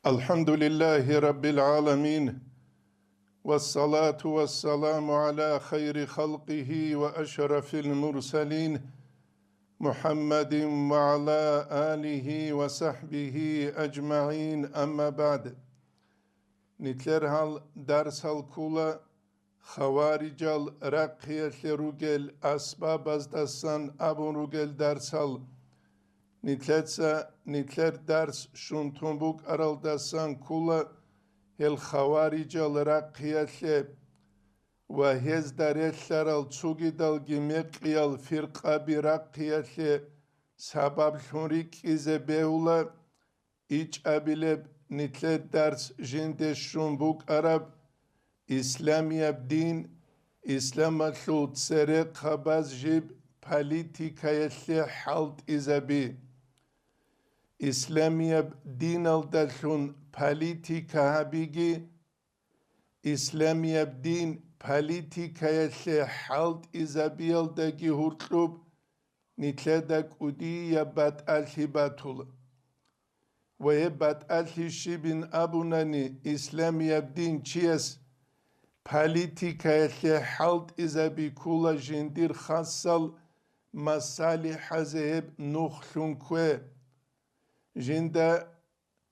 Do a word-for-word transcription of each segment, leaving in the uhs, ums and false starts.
الحمد لله رب العالمين، والصلاة والسلام على خير خلقه وأشرف المرسلين، محمد وعلى آله وصحبه أجمعين، أما بعد. Нилъер гьал дарсал ккола хаварижал рахъиялъе ругел асбабаздасан абун ругел дарсал. Нилъеца нилъер дарс щун тун букӀаралдасан ккола гьел хаварижал рахъиялъе ва гьезда релълъарал цогидалги мекъиял фиркъаби рахъиялъе сабаблъун рикӀкӀизе бегьула. ИчӀабилеб нилъер дарс жинде щун букӀараб исламияб дин, исламалъул церехъабаз жиб политикаялъе хӀалтӀизаби. Исламияб диналдалъун политика гьабиги, исламияб дин политикаялъе хӀалтӀизабиялдаги гьуркьуб нилъеда кӀудияб батӀалъи батула. Ва гьеб батӀалъи щибин абунани, исламияб дин чияс политикаялъе хӀалтӀизаби ккула жиндир хасал масалихӀазе гьеб нухлъун ккве. Жинда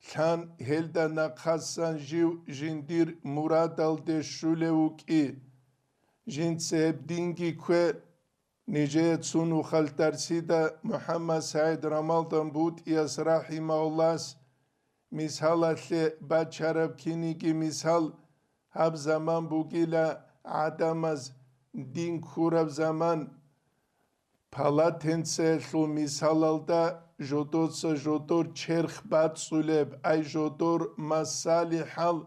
лъан гьелда нахъасан жив жиндир мурадалде щулев вукӀи. Жинца гьеб динги ккве. Нижее цунухъал дарсида МухӀаммад СагӀид Рамалдан БутӀияс рахӀимагьуллагьас мисалалъе бачараб киниги мисал, гьаб заман бугила гӀадамаз дин ккураб заман. Палатенцаялъул мисалалда жодоца жодор черх бацӀцӀулеб, ай жодор масалихӀал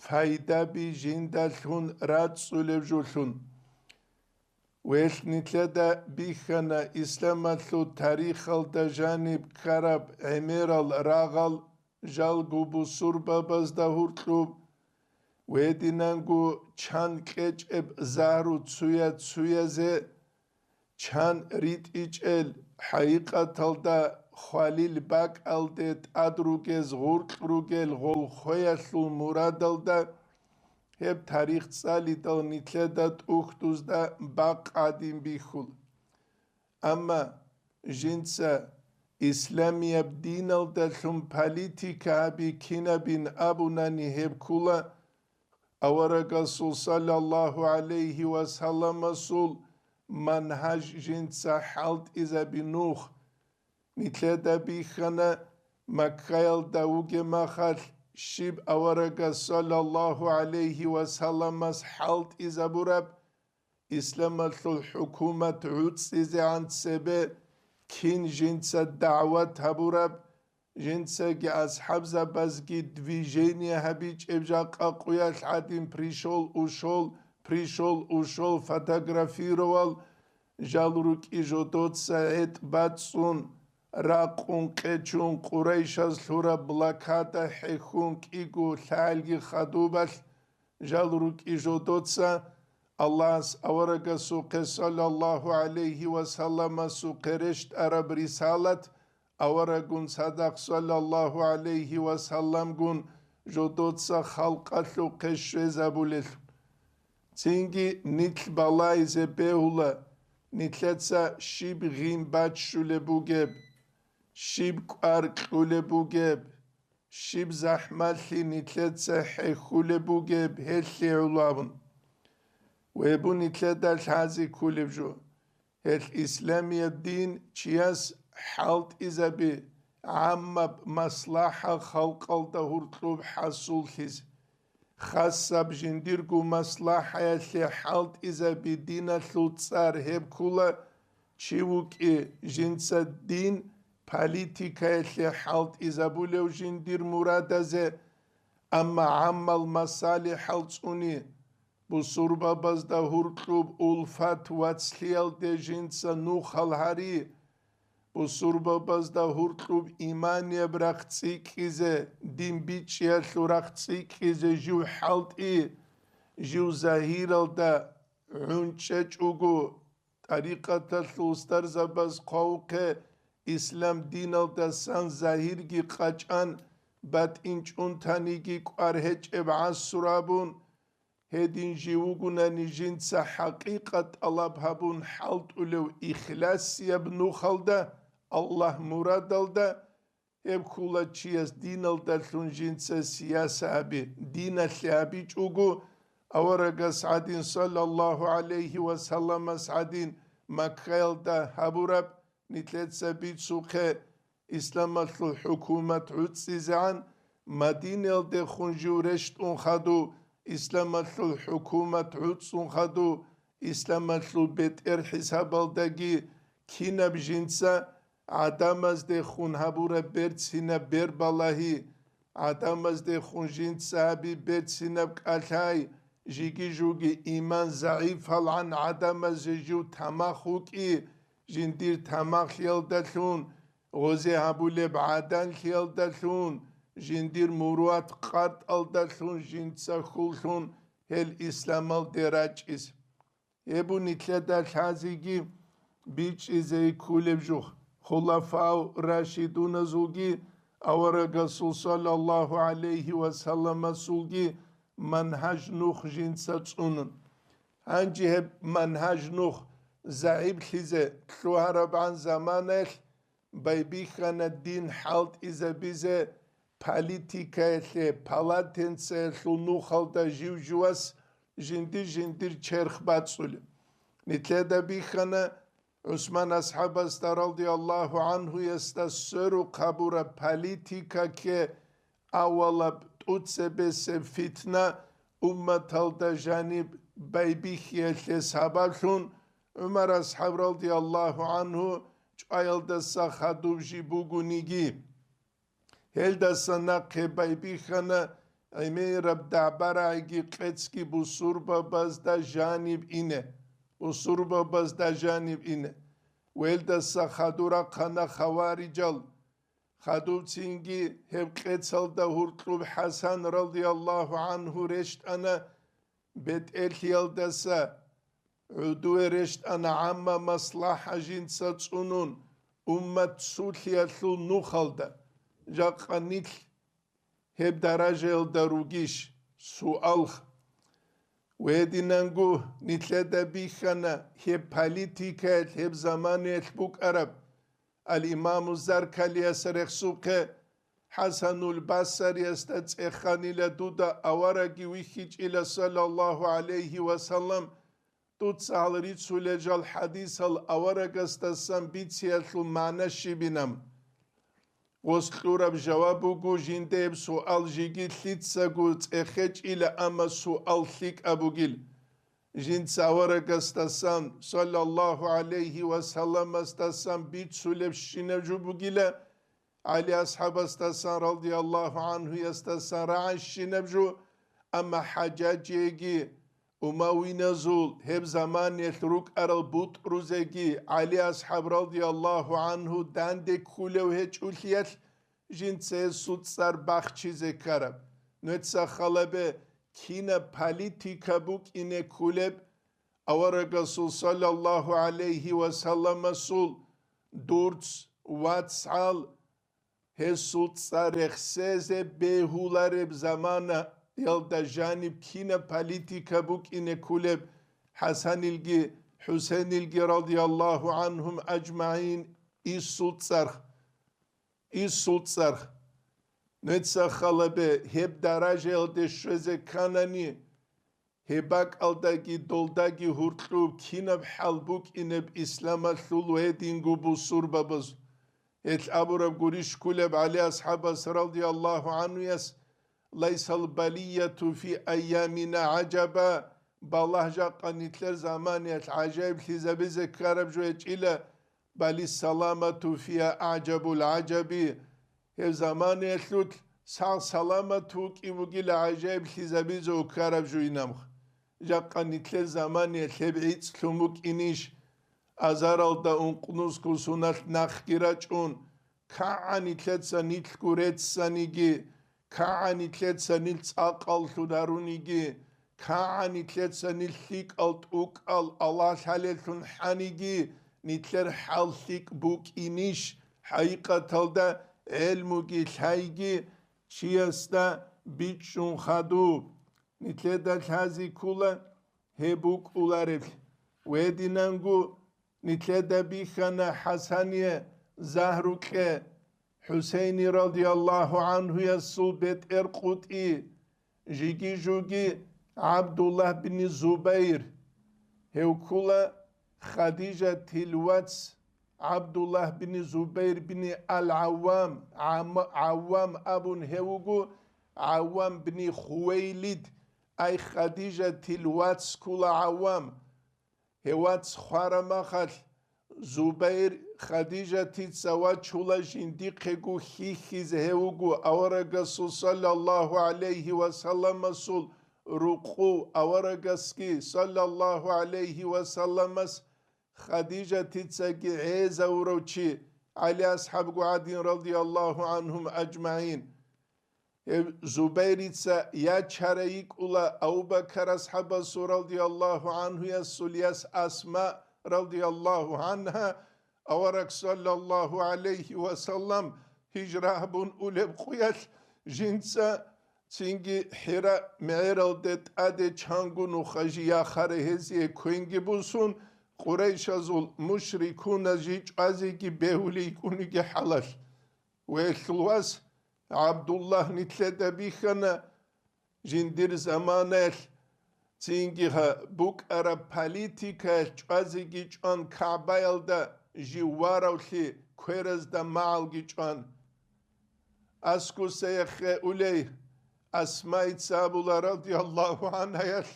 пайдаби жиндалъун рацӀцӀулеб жолъун. Велъ нилъеда бихьана исламалъул тарихалда жаниб ккараб гӀемерал рагъал жалго бусурбабазда гьуркьуб, гьединанго чан кьечӀеб загьру цуя-цуязе, чан ритӀичӀел, хӀакъикъаталда хвалил бакӀалде тӀад ругез гъуркь ругел гъолхъоялъул мурадалда, гьеб тарих цӀалидал нилъеда тӀухьдузда бакъ гӀадин бихьула. Амма жинца исламияб диналдалъун политика гьаби кинабин абунани гьеб ккула, Аварагасул саллаллагьу гӀалайгьи ва салламасул мангьаж жинца хӀалтӀизаби нух. Нилъеда бихьана, Маккаялда вугеб махалъ щиб аварагас саллаллагьу гӀалайгьи ва салламас хӀалтӀизабураб, исламалъул хӀукумат гӀуцӀизегӀан цебе кин жинца дагӀват гьабураб, жинцаги асхӀабзабазги движение гьабичӀеб жакъа къуялъ гӀадин пришел, ушел, пришел, ушел фотографировал, жал рукӀи жодоца гӀетӀ бацӀцӀун, ракъун къечун, Къурайшаз лъураб блокада хӀехьун кӀиго лъагӀалги хадубалъ, жал рукӀи жодоца, Аллагьас аварагасухъе саллаллагьу гӀалайгьи ва салламасухъе рещтӀараб рисалат, аварагун цадахъ саллаллагьу гӀалайгьи ва салламгун жодоца халкъалъухъе щвезабулелъул. Цинги нилъ балайзе бегьула, нилъеца щиб гъин баччулеб бугеб, щиб кӀвар кьулеб бугеб, щиб захӀмалъи нилъеца хӀехьулеб бугеб гьелъие гӀоло абун. Гьеб нилъеда лъазе кколеб жо. Гьелъ исламияб дин чияс хӀалтӀизаби, гӀаммаб маслахӀа халкъалда гьуркьуб хӀасуллъизе. Хасаб жиндирго маслахӀаялъе хӀалтӀизаби диналъул цӀар гьеб ккула, чи вукӀи жинца дин политикаялъе хӀалтӀизабулев жиндир мурадазе, амма гӀаммал масалихӀал цӀуни, бусурбабазда гьуркьуб улфат вацлъиялде жинца нухал гьари, бусурбабазда гьуркьуб иманияб рахъ цӀикӀкӀизе, дин бичӀчӀиялъул рахъ цӀикӀкӀизе жив хӀалтӀи, жив загьиралда гӀунчӀечӀого, тӀарикъаталъул устарзабаз хъвавухъе, ислам диналдасан загьирги къачӀан, батӀин чӀунтаниги кӀвар гьечӀеб гӀасур абун, гьедин жив вугунани жинца хӀакъикъат тӀалаб гьабун хӀалтӀулев ихласияб нухалда, Аллагь мурадалда, гьеб ккула чияс диналдалъун жинца сияса гьаби, диналъе гьабичӀого, аварагас гӀадин, саллаллагьу гӀалайгьи ва салламас гӀадин, Маккаялда гьабураб, нилъеца бицухъе, исламалъул хӀукумат гӀуцӀизегӀан, Мадинаялдехун жив рещтӀун хадув, исламалъул хӀукумат гӀуцӀун хадув, исламалъул бетӀер хӀисабалдаги кинаб жинца гӀадамаздехун гьабураб берцинаб бербалагьи, гӀадамаздехун жинца гьаби берцинаб кӀалъай, жиги-жуги иман загӀипалгӀан гӀадамазе жив тамах вукӀи, жиндир тамахлъиялдалъун, гъозе гьабулеб гӀаданлъиялдалъун, жиндир муруат къартӀалдалъун жинца хьуллъун гьел исламалде рачӀиз. Гьеб нилъеда лъазеги бичӀчӀизе кколеб жо, хулафау рашидуназулги аварагасул саллаллагьу гӀалайгьи ва салламасулги манхӀаж нух жинца цӀунун. Гьанже гьеб манхӀаж нух загӀиплъизе лъугьарабгӀан заманаялъ байбихьана дин хӀалтӀизабизе политикаялъе, палатенцаялъул нухалда жив-живас жинди-жиндир черх бацӀцӀулеб. Нилъеда бихьана ГӀусман асхӀабасда радияллагьу гӀанхуясда сверухъ гьабураб политикаке авалаб тӀуцебесеб фитна умматалда жаниб байбихьиялъе сабаблъун ГӀумар асхӀаб радияллагьу гӀанху чӀваялдаса хадуб жи бугониги, гьелдаса нахъе байбихьана гӀемераб дагӀба-рагӀиги къецги бусурбабазда жаниб ине, бусурбабазда жаниб ине. Велдаса хадур рахъана хаварижал. Хадубцинги гьеб къецалда гьуркьуб ХӀасан радияллагьу гӀанху рещтӀана, бетӀерлъиялдаса гӀодове рещтӀана гӀамма маслахӀа жинца цӀунун уммат сулъиялъул нухалда. Жакъа нилъ гьеб даражаялда ругищ? Суал. Гьединанго нилъеда бихьана гьеб политикаялъ гьеб заманаялъ букӀараб. Ал-Имаму Заркалияс рехсухъе, ХӀасанул Басариясда цӀеханила дуда авараги вихьичӀила, саллаллагьу гӀалайгьи ва саллам, дуца гьал рицулел жал хӀадисал аварагасдасан бициялъул магӀна щибинаб? Гъос кьураб жаваб буго, жинда гьеб суал жиги лъицаго цӀехечӀила, амма суал лъикӀаб бугил. Жинца аварагасдасан, саллаллагьу гӀалайгьи ва салламасдасан бицулебщинаб жо бугила, ГӀали асхӀабасдасан, радияллагьу гӀанхуясдасан рагӀищинаб жо, амма ХӀажжажиеги, умавиназул гьеб заманиялъ рукӀарал бутӀрузеги ГӀали асхӀаб, радияллагьу гӀанху, данде ккулев гьечӀолъиялъ, жинца гьесул цӀар бахчизе ккараб. Нуца халабе, кинаб политика букӀине ккулеб, аварагасул, саллаллагьу гӀалайгьи ва салламасул, дурц, вацгӀал, гьесул цӀар рехсезе бегьулареб заманаялда жаниб кинаб политика букӀине ккулеб, ХӀасанилги ХӀусейнилги, радияллагьу гӀанхум ажмагӀин, исул цӀарх, исул цӀарх. Нуца халабе, гьеб даражаялде щвезе кканани, гьеб бакӀалдаги долдаги гьуркьуб кинаб хӀал букӀинеб исламалъул гьединго бусурбабаз. Гьелъ абураб гурищ ккулеб ГӀали асхӀабас, радияллагьу гӀанхуяс: «Лайсал балияту фи айямина гӀажаба», балагь жакъа нилъер заманиялъ гӀажаиблъизабизе ккараб жо гьечӀила, «Бали саламату фия аъжабул гӀажаби», гьеб заманиялъулъ сагъ-саламат вукӀи бугила гӀажаиблъизабизе уккараб жуйнамх. Жакъа нилъер заманиялъ гьеб гӀицӀлъун букӀинищ? Азаралда ункънусго суналъ нахъги рачӀун, кагӀа нилъеца нилъго реццаниги, кагӀа нилъеца нилъ цӀакъаллъун гьаруниги, кагӀа нилъеца нилъ лъикӀал тӀукӀал Аллагь лъалеллъун хӀаниги, нилъер хӀал лъикӀ букӀинищ? ХӀакъикъаталда гӀелмуги лъайги, чиясда бичӀчӀун хадуб. Нилъеда лъази ккола гьеб букӀулареб. Гьединанго нилъеда бихьана ХӀасание загьру кье, ХӀусейни радияллагьу гӀанхуясул бетӀер къутӀи, жиги-жуги ГӀабдуллагь бин Зубайр. Гьев ккола Хадижатил вац ГӀабдуллагь бин Зубайр бин ал-ГӀаввам, ГӀам-, ГӀаввам абун гьев вуго, ГӀаввам бин Хувейлид, ай Хадижатил вац ккола ГӀаввам. Гьев вац хвара махалъ, Зубайр Хадижатица вачула жиндихъего хьихьизе гьев вуго аварагасул саллаллагьу гӀалайгьи ва салламасул рукъу, аварагасги саллаллагьу гӀалайгьи ва салламас Хадижатицаги гӀезавурав чи, ГӀали асхӀабго гӀадин радияллагьу гӀанхум ажмагӀин. Гьев Зубайрица ячара йикӀула Абу-Бакар асхӀабасул радияллагьу гӀанхуясул яс Асма радияллагьу гӀанхӀа, авараг саллаллагьу гӀалайгьи ва саллам гьижра гьабун улеб къуялъ жинца цинги ХӀира мегӀералде тӀаде чанго нухажи яхара гьезие квенги бусун, къурайшазул мушрикуназ жи чӀвазеги бегьулей кӀуниги хӀалалъ. Велъул вас ГӀабдуллагь нилъеда бихьана, жиндир заманаялъ цинги гьа букӀараб политикаялъ чӀвазеги чӀван КагӀбаялда жив варавлъи кверазда магӀалги чӀван. Аскусаяхъе улей Асмаица абула радияллагьу гӀанхаялъ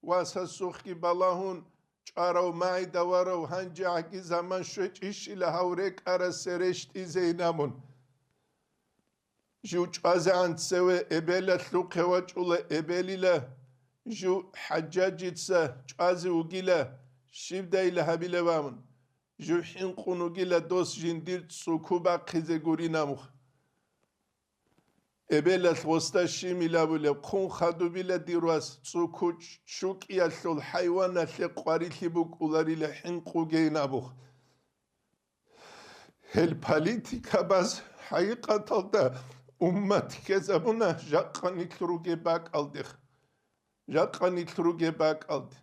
васасухъги балагьун, чӀварав магӀида варав гьанже гӀаги заман щвечӀищила гьав рекӀарасе рещтӀизейин абун. Жив чӀвазегӀан цеве эбелалъухъе вачӀула эбелила, жив ХӀажжажица чӀвазе вугила, щибдайила гьабилеб абун, жив хӀинкъун вугила дос жиндир цӀуку бахъизе гурин абун. Эбелалъ гъосда щимил абулеб, хъун хадубила дир вас, цӀуку чукӀиялъул хӀайваналъе къварилъи букӀуларила хӀинкъугейин абун. Гьел политикабаз хӀакъикъаталда уммат ккезабуна жакъа нилъ ругеб бакӀалдехъ. Жакъа нилъ ругеб бакӀалде.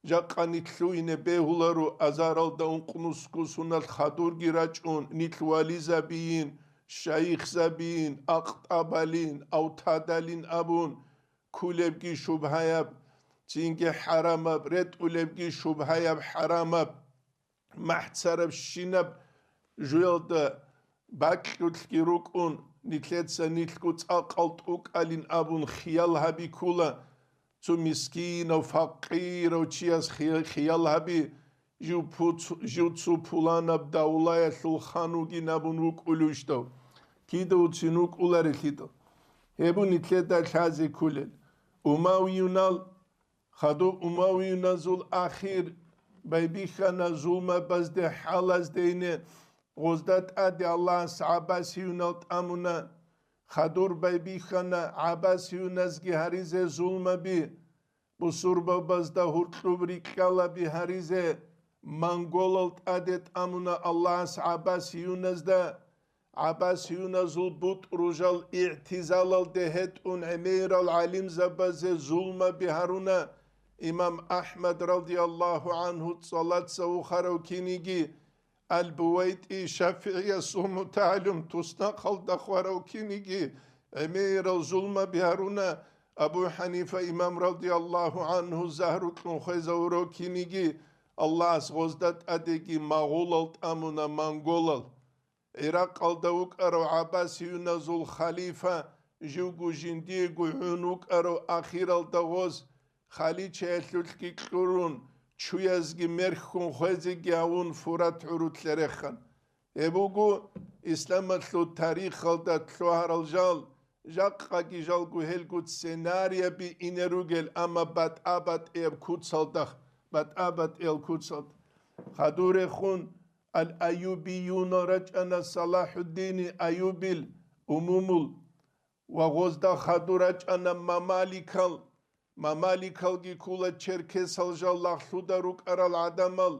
Жакъа нилъ лъугьине бегьуларо азаралда ункънусго суналъ хадурги рачӀун, нилъ вализабийин, шайихзабийин, акътӀабалин, автадалин абун, кколебги шубгьаяб, цинги хӀарамаб, ретӀулебги шубгьаяб, хӀарамаб. МахӀцарабщинаб жуялда бакьулъги рукӀун, нилъеца нилъго цӀакъал тӀукӀалин абун хиял гьаби ккола. Цо мискинав, факъирав чияс хи-, хиял гьаби, жив пу-, цу-, жив цо пуланаб давлаялъул хан вугин абун вукӀулевищ дав? Кида вуцин вукӀуларелъидал? Гьеб нилъеда лъазе кколел. Умавиюнал Хадуб умавиюназул ахир байбихьана зулмабазде хӀалаздейне, гъозда тӀаде Аллагьас гӀаббасиюнал тӀамуна. Хадур байбихьана гӀаббасиюназги гьаризе зулмаби, бусурбабазда гьуркьуб рикьалаби гьаризе, монголал тӀаде тӀамуна Аллагьас гӀаббасиюназда. ГӀаббасиюназул бутӀружал игӀтизалалде гьетӀун гӀемерал гӀалимзабазе зулмаби гьаруна. Имам АхӀмад радияллагьу гӀанхӀу цӀалаца вухарав киниги, Ал-БувайтӀи ШафигӀиясул мутагӀалим туснахъалда хварав киниги гӀемерал зулмаби гьаруна. Абу ХӀанифа имам радияллагьу гӀанхӀу загьрукьун хвезавурав киниги Аллагьас гъозда тӀадеги магъулал тӀамуна монголал. ГӀиракъалда вукӀарав гӀаббасиюназул халифа живго жиндиего гӀун вукӀарав ахиралда гъоз халичаялъулъги кьурун, чуязги мерхьун хвезеги гьавун Фурат гӀурутлъе рехана. Гьеб буго исламалъул тарихалда лъугьарал жал, жакъаги жалго гьелго сценарияби ине ругел, амма батӀа-батӀияб куцалда, батӀа-батӀиял куцалда. Хадур рехун, Ал-Аюбиюнал рачӀана Салахьуддини Аюбил умумул ва гъозда хадур рачӀана мамаликал. Мамаликалги ккула черкесал жал лагълъуда рукӀарал гӀадамал.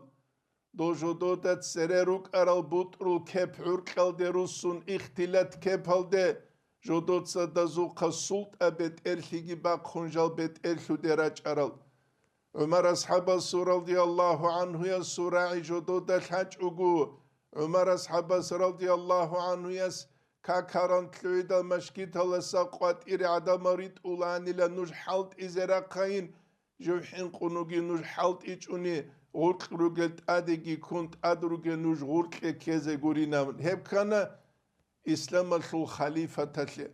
Дожодода цере рукӀарал бутӀрул кеп гӀуркьалде руссун ихтилат кепалде жодоцадазухъа султӀа бетӀерлъиги бахъун жал бетӀерлъуде рачӀарал. ГӀумар асхӀабасул радияллагьу гӀанхуясул рагӀи жодода лъачӀого, ГӀумар асхӀабас радияллагьу гӀанхуяс какаран лъугӀидал машгиталаса къватӀире гӀадамал ритӀулаанила нуж хӀалтӀизе рахъайин, жив хӀинкъунуги нуж хӀалтӀичӀуни, гъуркь ругел тӀадеги ккун тӀад ругел нуж гъуркье ккезе гуринаб. Гьеб ккана исламалъул халифаталъе.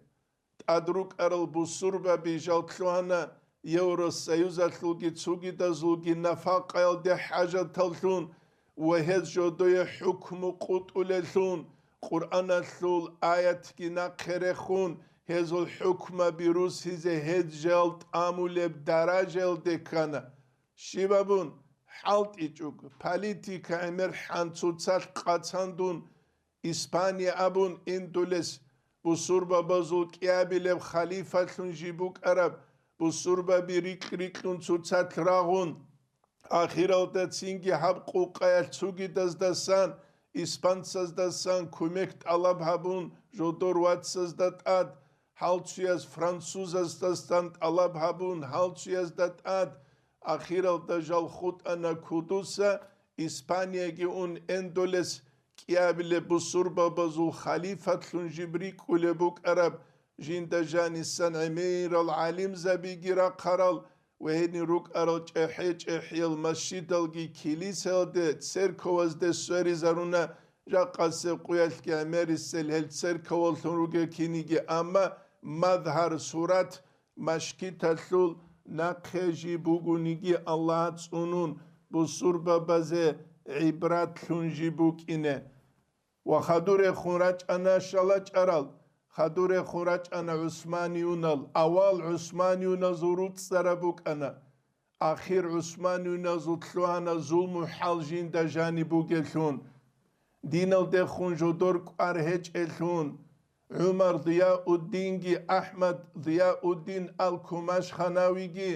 ТӀад рукӀарал бусурбаби жал лъугьана Евросоюзалъулги цугидазулги нафакъаялде хӀажаталлъун ва гьез жодое хӀукму къутӀулеллъун, Къуръаналъул аятги нахъе рехун, гьезул хӀукмаби русизе гьез жал тӀамулеб даражаялде ккана. Щиб абун, хӀалтӀичӀого, политика гӀемер хӀанцуцалъ къацандун, Испания абун индулес, бусурбабазул кӀиабилеб халифалъун жи букӀараб, бусурбаби рикь-риклъун цоцалъ рагъун, ахиралда цинги гьаб къукъаялъ цугидаздасан, испанцаздасан кумек тӀалаб гьабун, жодор вацазда тӀад, гьалцуяз французаздасан тӀалаб гьабун, гьалцуязда тӀад, ахиралда жал хутӀана кудуса, Испанияги ун эндолес, кӀиабилеб бусурбабазул халифатлъун жиб рикӀкӀулеб букӀараб, жинда жанисан гӀемерал гӀалимзабиги рахъарал ва гьенир рукӀарал чӀехӀе-чӀехӀиял масжидалги килисаялде, церковазде сверизаруна, жакъасеб къуялъги гӀемерисел гьел церковаллъун ругел киниги, амма мазгьар, сурат, машгиталъул нахъе жи бугониги Аллагь цӀунун, бусурбабазе гӀибратлъун жи букӀине. Ва хадурехун рачӀана шалачӀарал, хадурехун рачӀана гӀусманиюнал, авал гӀусманиюназул руцӀцӀараб букӀана. Ахир гӀусманиюназул лъугьана зулму хӀал жинда жаниб бугеллъун, диналдехун жодор кӀвар гьечӀеллъун, ГӀумар Зияуддинги АхӀмад Зияуддин ал-Кумашханавиги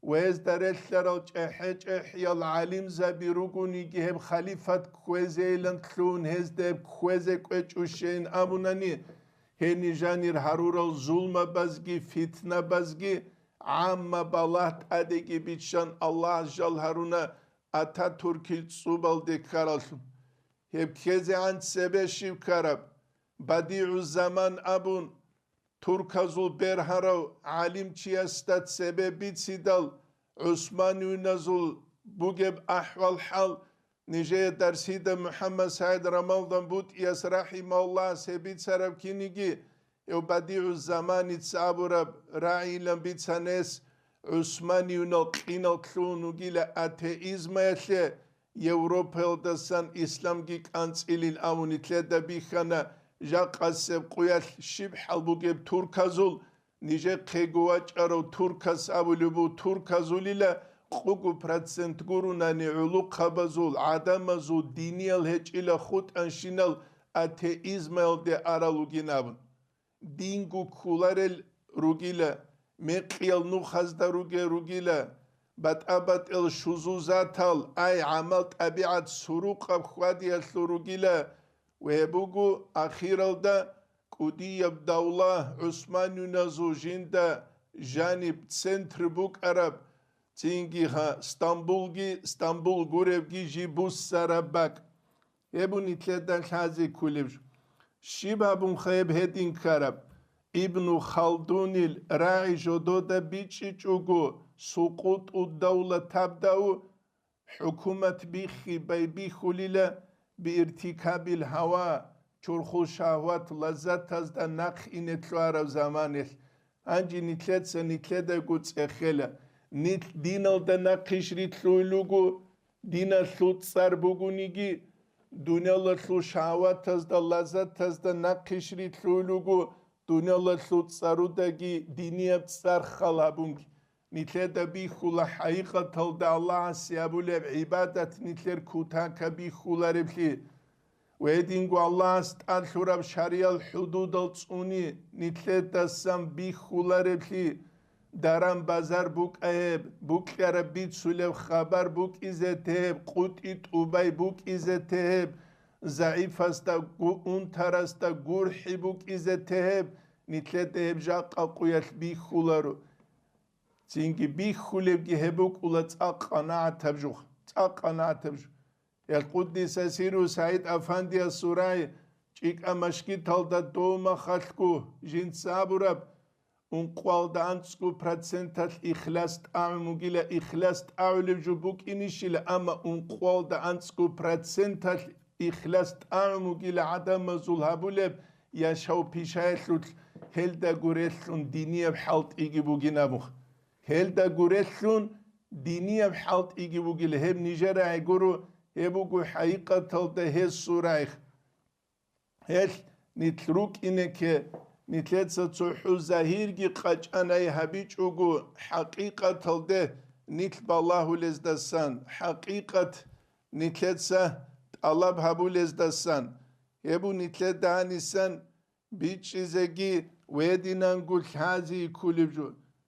ва гьезда релълъарал чӀехӀе-чӀехӀиял гӀалимзаби ругониги гьеб халифат кквезейилан лъугьун гьезда гьеб кквезе кӀвечӀущейин абунани, гьенир жанир гьарурал зулмабазги фитнабазги гӀамма балагь тӀадеги биччан Аллагьас жал гьаруна Ататуркил цӀубалде ккараллъун. Гьеб ккезегӀан цебе щиб ккараб? БадигӀуззаман абун, турказул бергьарав гӀалимчиясда цебе бицидал, гӀусманиюназул бугеб ахӀвал-хӀал, нижее дарсида МухӀаммад СагӀид Рамалдан БутӀияс рахӀимагьуллагьас гьеб бицараб киниги, гьев БадигӀуззаманица абураб рагӀийилан бицанес, гӀусманиюнал къинал лъугьун вугила атеизмаялъе, Европаялдасан исламги кӀанцӀилин абун нилъеда бихьана, жакъасеб къуялъ щиб хӀал бугеб турказул, нижехъего вачӀарав туркас абулеб буго турказулила, къугу процент гурунани гӀулухъабазул, гӀадамазул диниял гьечӀила хутӀанщинал атеизмаялде арал вугин абун. Динго кколарел ругила, мекъиял нухазда ругел ругила, батӀа-батӀел шузузатал, ай, гӀамал-тӀабигӀат сурукъаб хьвадиялъул ругила, ва гьеб буго ахиралда кӀудияб давла гӀусманиюназул жинда жаниб центр букӀараб, цинги гьа Стамбулги, Стамбул гуребги жи буссараб бакӀ. Гьеб нилъеда лъазе кколеб жо. Щиб абунха гьеб гьедин ккараб? Ибну Халдунил рагӀи жодода бичӀчӀичӀого, сукъутӀу давла табдав, хӀукумат биххи байбихьулила бииртикабил гьава, чурхул шагьват лаззатазда нахъ ине лъугьараб заманалъ. Гьанже нилъеца нилъедаго цӀехела. Нилъ диналда нахъищ рилълъуй луго, диналъул цӀар бугониги, дуниялалъул шагьаватазда, лаззатазда нахъищ рилълъуй луго, дуниялалъул цӀарудаги динияб цӀар хал гьабунги. Нилъеда бихьула хӀакъикъаталда Аллагьасе гьабулеб гӀибадат нилъер кутака бихьулареблъи. Гьединго Аллагьас тӀад лъураб шариял хӀудудал цӀуни нилъедасан бихьулареблъи, даран-базар букӀа гьеб, букӀараб бицулеб хабар букӀизе тегьеб, къутӀи-тӀубай букӀизе тегьеб, загӀипасда гу-, унтарасда гурхӀи букӀизе тегьеб, нилъеда гьеб жакъа къуялъ бихьуларо. Цинги бихьулебги гьеб букӀула цӀакъ къанагӀатаб жух, цӀакъ къанагӀатаб жух. Ял къуддиса сиру СагӀид Афандиясул рагӀи, чӀикӀа машгиталда дов махалъго жинца абураб, ункъуалда анцӀго проценталъ ихлас тӀагӀун бугила, ихлас тӀагӀулеб жо букӀинищила, амма ункъуалда анцӀго проценталъ ихлас тӀагӀун бугила гӀадамазул гьабулеб яшав-пишаялъулъ, гьелда гурелъун динияб хӀалтӀиги бугин абун. Гьелда гурелъун динияб хӀалтӀиги бугила, гьеб нижер рагӀи гуро, гьеб буго хӀакъикъаталда гьесул рагӀи. Гьелъ нилъ рукӀине кке, нилъеца цохӀо загьирги къачӀанай гьабичӀого, хӀакъикъаталде нилъ балагьулездасан, хӀакъикъат нилъеца тӀалаб гьабулездасан, гьеб нилъеда гьанисан бичӀчӀизеги вединанго лъази кколеб жо.